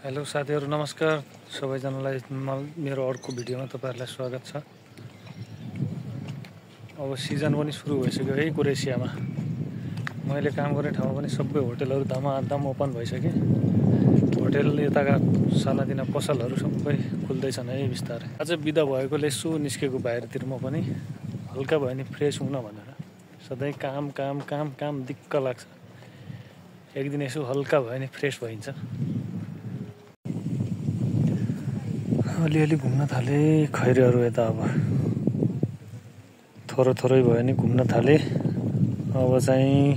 Hello साथीहरु नमस्कार सबैजनालाई मेरो अर्को भिडियोमा तपाईहरुलाई स्वागत छ। अब सिजन पनि सुरु भइसक्यो है क्रोएसियामा। मैले काम गर्ने ठाउँमा पनि सबै होटलहरु धमाधम ओपन भइसके। होटल यताका सानातिना पसलहरु सबै खुल्दैछन् है बिस्तारै। आज बिदा भएकोले यसो निस्केको बाहिरतिर म पनि हल्का भए नि फ्रेश हुन भनेर। सधैँ काम काम काम काम दिक्क लाग्छ। एक दिन यसो हल्का भए नि फ्रेश भइन्छ। अलिअलि घुम्न थाले खैरहरु यता अब थोरै भए नि घुम्न थाले। अब चाहिँ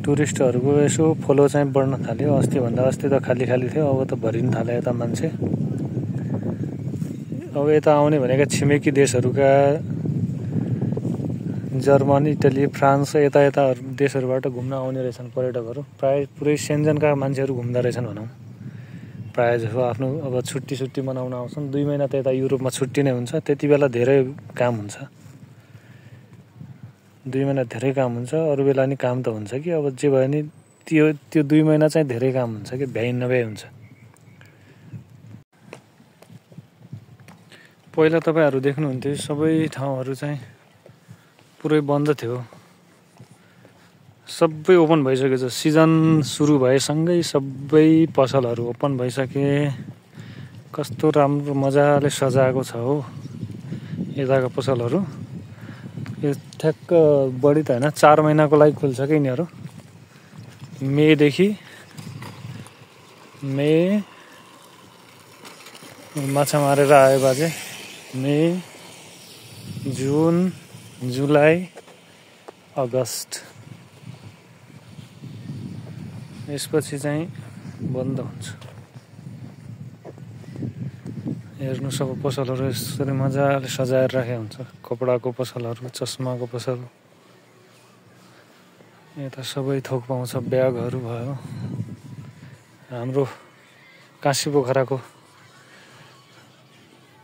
टुरिस्टहरुको यसो फ्लो चाहिँ बढ्न थाल्यो। अस्ति त खाली थियो, अब त भरिन थाले यता मान्छे। अब यता आउने भनेका छिमेकी देशहरुका जर्मन, इटली, फ्रान्स यता देशहरुबाट घुम्न आउने रहेछन् पर्यटकहरु। प्राय पुरै सेन्जनका मान्छेहरु घुम्दा रहेछन् भनौं। प्राय जसो आफ्नो अब छुट्टी मनाउन आउँछन्। 2 महिना त यता युरोपमा छुट्टी नै हुन्छ। त्यतिबेला धेरै काम हुन्छ। 2 महिना धेरै काम हुन्छ। अरु बेला नि काम त हुन्छ कि अब जे भयो नि त्यो 2 महिना चाहिँ धेरै काम हुन्छ कि भ्याइ नभ्याइ हुन्छ। पहिला तपाईहरु देख्नुहुन्थ्यो सबै ठाउँहरु चाहिँ पुरै बन्द थियो। सबै ओपन भइसकेछ। सिजन सुरु भएसँगै सबै पसलहरु ओपन भइसके। कस्तो राम्रो मजाले सजाएको छ हो यताका पसलहरु। यो ठ्याक्क बढी त हैन 4 महिनाको लागि खुल्छ के यिनीहरु। मे माछा मारेर आए बाजे मे, जुन, जुलाई, अगस्त यसपछि चाहिँ बन्द हुन्छ। हेर्नु सब पसलहरु यसरी मजाले सजाएर राखेको हुन्छ। कपडाको पसलहरु, चस्माको पसल। यता सबै थोक पाउँछ। ब्यागहरु भयो। हाम्रो काशी पोखराको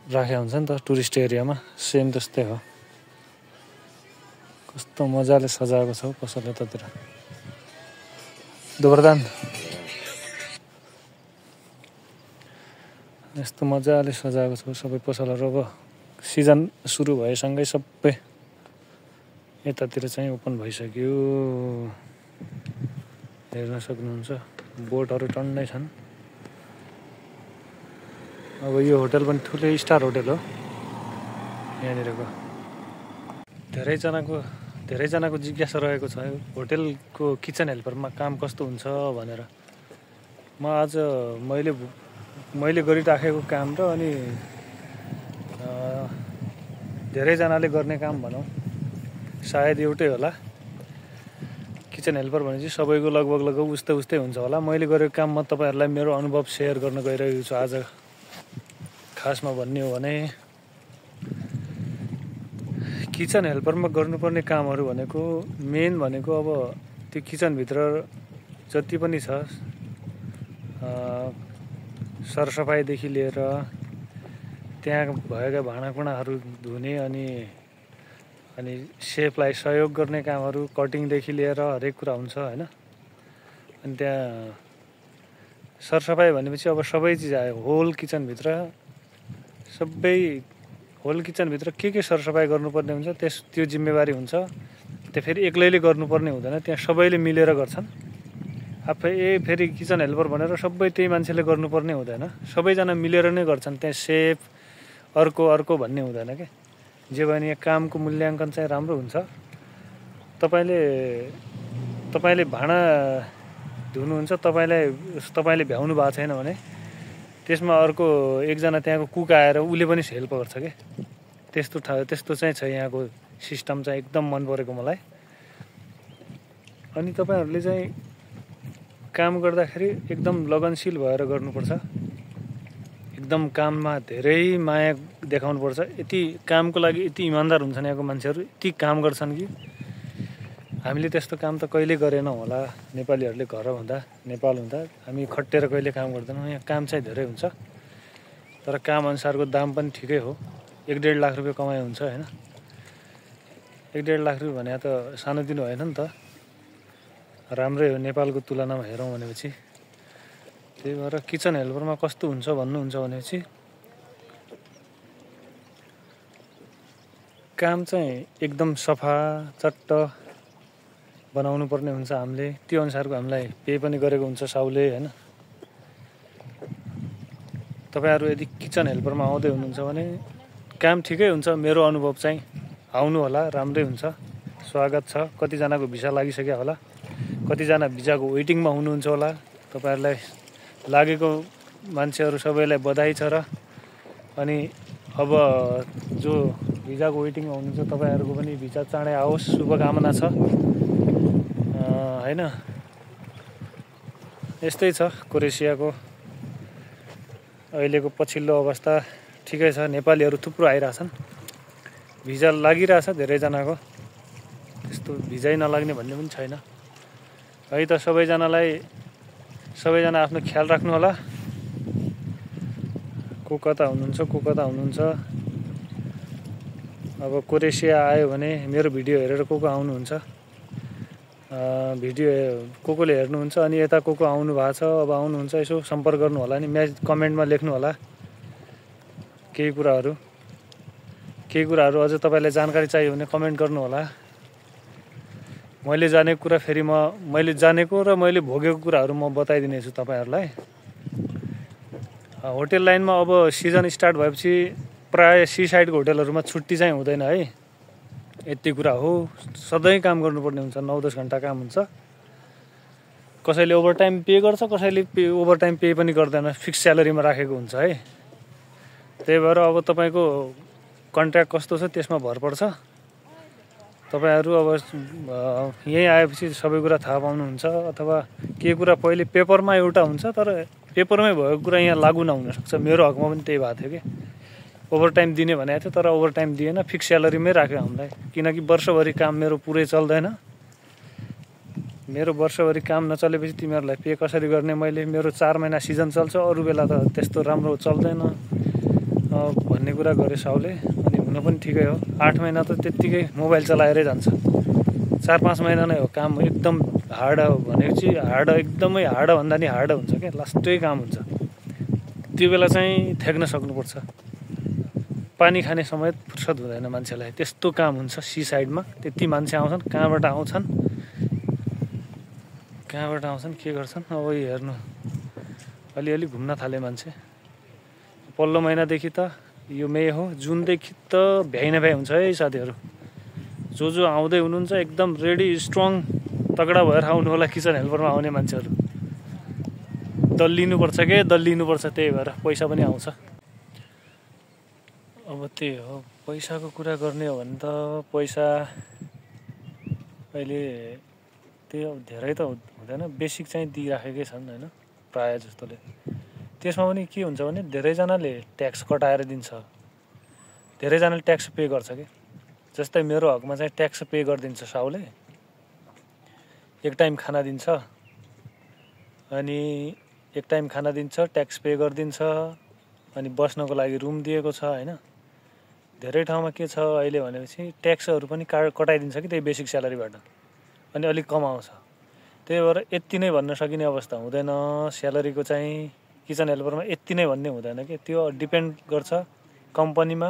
राखेको हुन्छ नि त टुरिस्ट एरियामा सेम त्यस्तै हो। कस्तो मजाले सजाएको छ पसल यतातिर। दोबरदान यस्तो मजाले सजाएको छ सबै पसलहरु। अब सिजन सुरु भएसँगै सबै यतातिर चाहिँ ओपन भइसक्यो। हेर्न सक्नुहुन्छ बोटहरु टन्नै छन्। अब यो होटल पनि ठुलै स्टार होटल हो यहाँनिरको। धेरैजनाको जिज्ञासा रहेको छ होटलको किचन हेल्परमा काम कस्तो हुन्छ भनेर। म आज मैले गरिराखेको काम र अनि धेरैजनाले गर्ने काम भनौं सायद एउटै होला। किचन हेल्पर भनेपछि सबैको लगभग उस्तै हुन्छ होला। मैले गरेको काम म तपाईहरुलाई मेरो अनुभव शेयर गर्न गइरहेको छु आज। खासमा भन्ने हो भने किचन हेल्परमा गर्नुपर्ने कामहरु भनेको मेन भनेको अब त्यो किचन भित्र जति पनि छ सरसफाई देखि लिएर त्यहाँ भएका भाँडाकुँडाहरु धुने अनि सेफलाई सहयोग गर्ने कामहरु कटिङ देखि लिएर हरेक कुरा हुन्छ हैन। अनि त्यहाँ सरसफाई भनेपछि अब सबै चिज आयो। होल किचन भित्र के सरसफाई गर्नुपर्ने हुन्छ त्यो जिम्मेवारी हुन्छ। त्यो फेरि एक्लैले गर्नुपर्ने हुँदैन। त्यहाँ सबैले मिलेर गर्छन्। फेरि किचन हेल्पर भनेर सबै त्यही मान्छेले गर्नुपर्ने हुँदैन। सबैजना मिलेर नै गर्छन्। त्यहाँ सेफ अर्को भन्ने हुँदैन के। जे भने कामको मूल्याङ्कन चाहिँ राम्रो हुन्छ। तपाईले भाँडा धुनुहुन्छ, तपाईले भ्याउनु भएको छैन भने त्यसमा अर्को एकजना त्यहाँको कुक आएर उले पनि हेल्प गर्छ के। त्यस्तो चाहिँ छ यहाँको सिस्टम चाहिँ एकदम मन परेको मलाई। अनि तपाईहरुले चाहिँ काम गर्दाखेरि एकदम लगनशील भएर गर्नुपर्छ। एकदम काममा धेरै माया देखाउनु पर्छ। यति कामको लागि यति इमानदार हुन्छन् यहाँको मान्छेहरु। यति काम गर्छन् कि हामीले त्यस्तो काम त कहिले गरेनौं होला। नेपालीहरुले नेपाल हुँदा हामी खटेर कहिले काम गर्दैनौं। यहाँ काम चाहिँ धेरै हुन्छ। तर काम अनुसारको दाम पनि ठिकै हो। 1.5 लाख रुपैयाँ कमाइ हुन्छ हैन। 1.5 लाख रुपैयाँ भने त सानोतिनो होइन नि त। राम्रै हो नेपालको तुलनामा हेरौं भनेपछि। त्यही भएर किचन हेल्परमा कस्तो हुन्छ भन्नुहुन्छ भनेपछि काम चाहिँ एकदम सफा चट्ट बनाउनु पर्ने हुन्छ हामीले। त्यो अनुसारको हामीलाई पे पनि गरेको हुन्छ साउले हैन। तपाईहरु यदि किचन हेल्परमा आउँदै हुनुहुन्छ भने काम ठिकै हुन्छ। मेरो अनुभव चाहिँ आउनु होला, राम्रै हुन्छ, स्वागत छ। कतिजनाको भिसा लागिसक्यो होला, कतिजना भिसाको वेटिङमा हुनुहुन्छ होला। तपाईहरुलाई लागेको मान्छेहरु सबैलाई बधाई छ र अनि अब जो भिसाको वेटिङमा हुनुहुन्छ तपाईहरुको पनि भिसा चाँडै आओस्, शुभकामना छ हैन। यस्तै छ क्रोएसियाको अहिलेको पछिल्लो अवस्था। ठिकै छ, नेपालीहरु थुप्रो आइराछन्, भिसा लागिराछ धेरै जनाको, त्यस्तो भिजै नलाग्ने भन्ने पनि छैन है त। सबैजना आफ्नो ख्याल राख्नु होला। को कता हुनुहुन्छ। अब क्रोएसिया आयो भने मेरो भिडियो हेरेर को आउनुहुन्छ, भिडियो कोले हेर्नुहुन्छ अनि यता को आउनु भएको छ, अब आउनुहुन्छ, यसो सम्पर्क गर्नु होला नि। कमेन्टमा लेख्नु होला केही कुराहरू अझ तपाईलाई जानकारी चाहियो भने कमेन्ट गर्नु होला। मैले जानेको कुरा फेरि मैले जानेको र मैले भोगेको कुराहरू म बताइदिने छु तपाईहरुलाई। होटल लाइनमा अब सिजन स्टार्ट भएपछि प्राय सी साइडको होटलहरुमा छुट्टी चाहिँ हुँदैन है। यति कुरा हो, सधैँ काम गर्नुपर्ने हुन्छ, 9-10 घण्टा काम हुन्छ। कसैले ओभरटाइम पे गर्छ, कसैले ओभरटाइम पे पनि गर्दैन, फिक्स स्यालेरीमा राखेको हुन्छ है। त्यही भएर अब तपाईको कन्ट्र्याक्ट कस्तो छ त्यसमा भर पर्छ। तपाईहरु अब यही आएपछि सबै कुरा थाहा पाउनुहुन्छ, अथवा के कुरा पहिले पेपरमा एउटा हुन्छ तर पेपरमै भएको कुरा यहाँ लागू नहुन सक्छ। मेरो हकमा पनि त्यही भएको थियो कि ओभरटाइम दिने भनेको थियो तर ओभरटाइम दिएन, फिक्स स्यालेरीमै राख्यो हामीलाई। किनकि वर्षभरि काम मेरो पुरै चल्दैन। मेरो वर्षभरि काम नचलेपछि तिमीहरूलाई पे कसरी गर्ने मैले? मेरो 4 महिना सिजन चल्छ, अरू बेला त त्यस्तो राम्रो चल्दैन भन्ने कुरा गरे साउले। अनि हुन पनि ठिकै हो, 8 महिना त त्यत्तिकै मोबाइल चलाएरै जान्छ। 4-5 महिना नै हो काम एकदम हार्ड भनेपछि, हार्ड एकदमै हार्ड भन्दा नि हार्ड हुन्छ क्या, लास्टै काम हुन्छ। त्यो बेला चाहिँ थ्याक्न सक्नुपर्छ, पानी खाने समेत फुर्सद हुँदैन मान्छेलाई, त्यस्तो काम हुन्छ सी साइडमा। त्यति मान्छे आउँछन्, कहाँबाट आउँछन् के गर्छन्। अब हेर्नु अलिअलि घुम्न थाले मान्छे। पल्लो महिनादेखि त यो मे हो, जुनदेखि त भ्याइ नभ्याइ हुन्छ है साथीहरु। जो आउँदै हुनुहुन्छ एकदम रेडी स्ट्रङ तगडा भएर आउनु होला। किचन हेल्परमा आउने मान्छेहरु दल्लिनुपर्छ के दल्लिनुपर्छ, त्यही भएर पैसा पनि आउँछ। अब त्यही हो, पैसाको कुरा गर्ने हो भने त पैसा अहिले त्यही धेरै त हुँदैन, बेसिक चाहिँ दिइराखेकै छन् हैन प्राय जस्तोले। त्यसमा पनि के हुन्छ भने धेरैजनाले ट्याक्स कटाएर दिन्छ, धेरैजनाले ट्याक्स पे गर्छ के। जस्तै मेरो हकमा चाहिँ ट्याक्स पे गरिदिन्छ साउले, एक टाइम खाना दिन्छ, अनि एक टाइम खाना दिन्छ, ट्याक्स पे गरिदिन्छ, अनि बस्नको लागि रुम दिएको छ हैन। धेरै ठाउँमा के छ अहिले भनेपछि ट्याक्सहरू पनि कटाइदिन्छ कि त्यही बेसिक स्यालेरीबाट, अनि अलिक कम आउँछ। त्यही भएर यति नै भन्न सकिने अवस्था हुँदैन स्यालेरीको चाहिँ किचन हेल्परमा, यति नै भन्ने हुँदैन कि। त्यो डिपेन्ड गर्छ कम्पनीमा,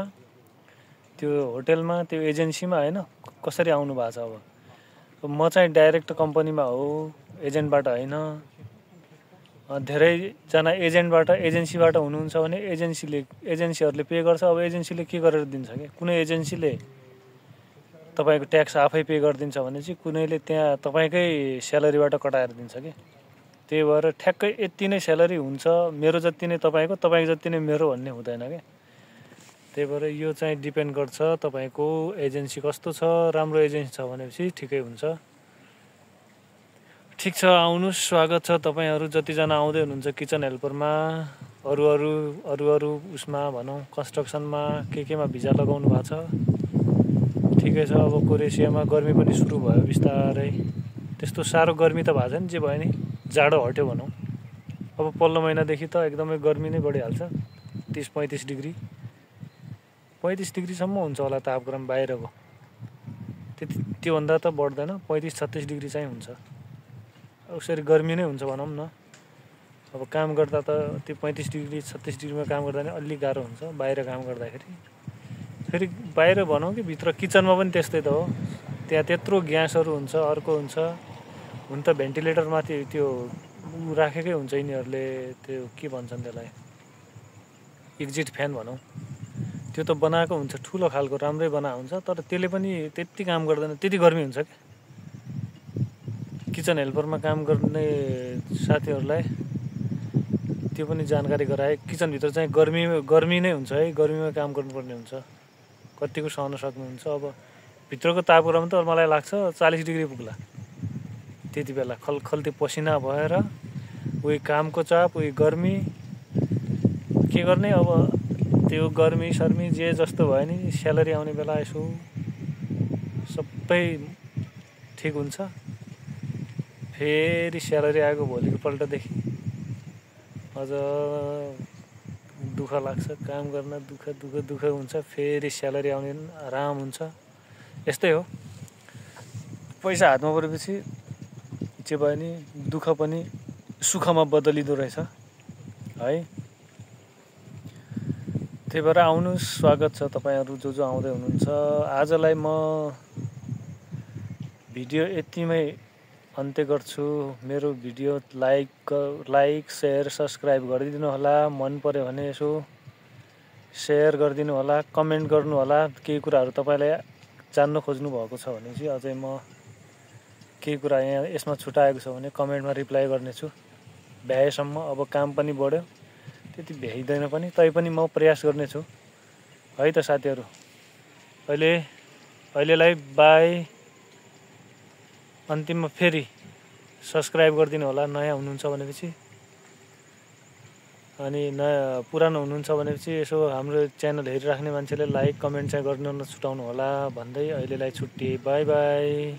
त्यो होटलमा, त्यो एजेन्सीमा हैन कसरी आउनु भएको छ। अब म चाहिँ डाइरेक्ट कम्पनीमा हो, एजेन्टबाट हैन। धेरैजना एजेन्सीबाट हुनुहुन्छ भने एजेन्सीहरूले पे गर्छ। अब एजेन्सीले के गरेर दिन्छ कि, कुनै एजेन्सीले तपाईको ट्याक्स आफै पे गरिदिन्छ भने चाहिँ कुनैले त्यहाँ तपाईकै स्यालेरीबाट कटाएर दिन्छ कि। त्यही भएर ठ्याक्कै यति नै स्यालेरी हुन्छ, मेरो जति नै तपाईको, तपाईको जति नै मेरो भन्ने हुँदैन के। त्यही भएर यो चाहिँ डिपेन्ड गर्छ तपाईको एजेन्सी कस्तो छ। राम्रो एजेन्सी छ भनेपछि ठिकै हुन्छ। ठिक छ, आउनुस्, स्वागत छ। तपाईहरु जतिजना आउँदै हुनुहुन्छ किचन हेल्परमा, अरू उसमा भनौँ कन्स्ट्रक्सनमा केमा भिजा लगाउनु भएको छ, ठिकै छ। अब क्रोएसियामा गर्मी पनि सुरु भयो बिस्तारै, त्यस्तो साह्रो गर्मी त भएको छैन, जे भयो नि जाडो हट्यो भनौँ। अब पल्लो महिनादेखि त एकदमै गर्मी नै बढिहाल्छ, 30-35 डिग्री 35 डिग्रीसम्म हुन्छ होला तापक्रम बाहिरको। त्योभन्दा त बढ्दैन, 35-36 डिग्री चाहिँ हुन्छ। उसरी गर्मी नै हुन्छ भनौँ न। अब काम गर्दा त त्यो 35 डिग्री 36 डिग्रीमा काम गर्दा नि अलि गाह्रो हुन्छ बाहिर काम गर्दाखेरि। फेरि बाहिर भनौँ कि भित्र किचनमा पनि त्यस्तै त हो, त्यहाँ त्यत्रो ग्यासहरू हुन्छ, अर्को हुन्छ। हुन त भेन्टिलेटरमाथि त्यो राखेकै हुन्छ यिनीहरूले, त्यो के भन्छन् त्यसलाई, एक्जिट फ्यान भनौँ, त्यो त बनाएको हुन्छ ठुलो खालको, राम्रै बनाएको हुन्छ, तर त्यसले पनि त्यति काम गर्दैन, त्यति गर्मी हुन्छ क्या। किचन हेल्परमा काम गर्ने साथीहरूलाई त्यो पनि जानकारी गराए। किचनभित्र चाहिँ गर्मी नै हुन्छ है, गर्मीमा काम गर्नुपर्ने हुन्छ, कतिको सहन सक्नुहुन्छ। अब भित्रको तापक्रम त मलाई लाग्छ 40 डिग्री पुग्ला त्यति बेला, खलखल्ती पसिना भएर, उही कामको चाप, उही गर्मी, के गर्ने अब। त्यो गर्मी सर्मी जे जस्तो भयो नि, स्यालेरी आउने बेला यसो सबै ठिक हुन्छ। फेरि स्यालेरी आएको भोलिको पल्टदेखि अझ दुःख लाग्छ, काम गर्न दुःख हुन्छ। फेरि स्यालेरी आउने आराम हुन्छ। यस्तै हो, पैसा हातमा परेपछि जे भयो नि दुःख पनि सुखमा बदलिँदो रहेछ है। त्यही भएर आउनुहोस्, स्वागत छ तपाईँहरू जो आउँदै हुनुहुन्छ। आजलाई म भिडियो यतिमै अन्त्य गर्छु। मेरो भिडियो लाइक सेयर सब्सक्राइब गरिदिनु होला। मन पर्यो भने यसो सेयर गरिदिनु होला, कमेन्ट गर्नु होला। केही कुराहरू तपाईँलाई जान्न खोज्नु भएको छ भने चाहिँ अझै म केही कुरा यहाँ यसमा छुटाएको छ भने कमेन्टमा रिप्लाई गर्नेछु भ्याएसम्म। अब काम पनि बढ्यो, त्यति भ्याइँदैन पनि, तैपनि म प्रयास गर्नेछु है त साथीहरू। अहिलेलाई बाई। अन्तिममा फेरि सब्सक्राइब गरिदिनु होला नयाँ हुनुहुन्छ भनेपछि, अनि नयाँ पुरानो हुनुहुन्छ भनेपछि यसो हाम्रो च्यानल हेरिराख्ने मान्छेले लाइक कमेन्ट चाहिँ गर्न नछुटाउनु होला भन्दै अहिलेलाई छुट्टिए। By by.